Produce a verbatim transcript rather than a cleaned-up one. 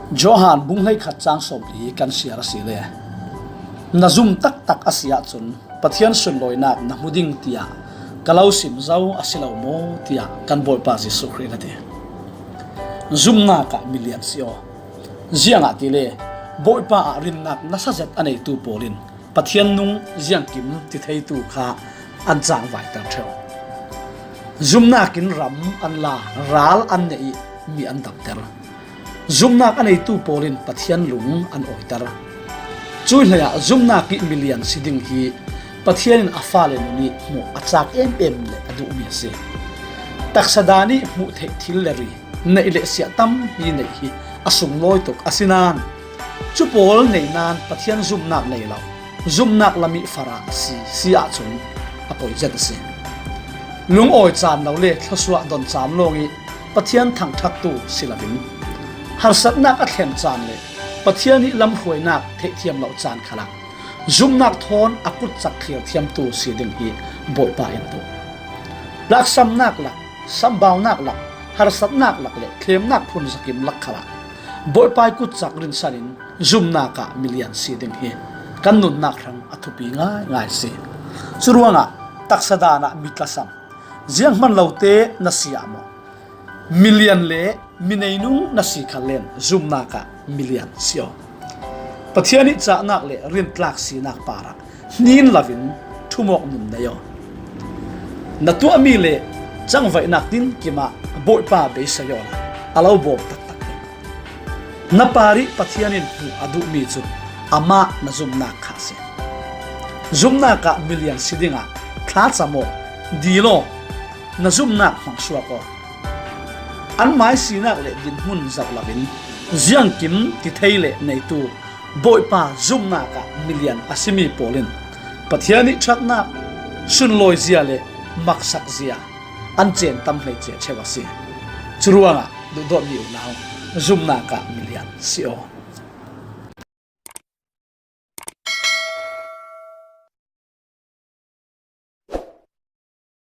Johan bung hleikhat chang sawmli kan siar a si le, na zum taktak a si ahcun Pathian sunlawinak na hmu ding tiah ka lo sim zo a si lo maw tiah kan Bawipa Jesuh Khrih in a ti. Zumnak ah milian si aw. Ziangahtile Bawipa ah rinnak nasa zet a neitu pawl in Pathian nung ziangkim ti theitu kha an cangvaiter ṭheu. Zumnak in ram an la, ral an neih ih mi an damter. Zumnak a neitu pawl in Pathian lung an awiter. Cuih hleiah zumnak ih milian si ding hi Pathian in a fale nun ih hmuh a cak emem le a duhmi a si. Taksa dan ih hmuh theih thil le ri, neih le siah tampi neih hi a sunglawi tuk a si nain, cu pawl nei nain Pathian zumnak nei lo, zumnak lam ih farah a si, si ahcun a poi zet a si. Lungawi caan lo le thluasuah don caan lawng ih Pathian thangṭhattu si loin, harsatnak a thlen caan le Pathian ih lamhruainak theihthiam lo caan khalah zumnak thawn a kutcak thlir thiamtu si ding hi Bawipa in a duh. Laksamnak lak, sambaunak lak, harsatnak lak le thlemnak phunzakim lak khalah Bawipa ih kutcak rinsan in zumnak ah milian si ding hi kan nunnak hrang a thupi ngaingai a si. Curuangah taksa dan ah mi tlasam, zianghman lote na si ah maw? Milian le mi neinung na si khal len zumnak ah milian si aw. Pathian ih cahnak le rintlak sinak parah hnin loin ṭhumawk nun nei aw. Na tuahmi le cangvaihnak tinkim ah Bawipa beisei awla a lo bawm taktak ding. Na par ih Pathian in hmuh a duhmi cu amah na zumnak kha a si. Zumnak ah milian si dingah thlacam aw, dil aw, na zumnak hmang suak aw. An mai sinak le dinhmun zoh loin ziangkim ti thei le neitu Bawipa zumnak ah milian a simi pawl in Pathian ih ṭhatnak, sunlawizia le maksakzia an cen tam hleice ṭheu a si. Curuangah duhdawtmi unau, zumnak ah milian si aw.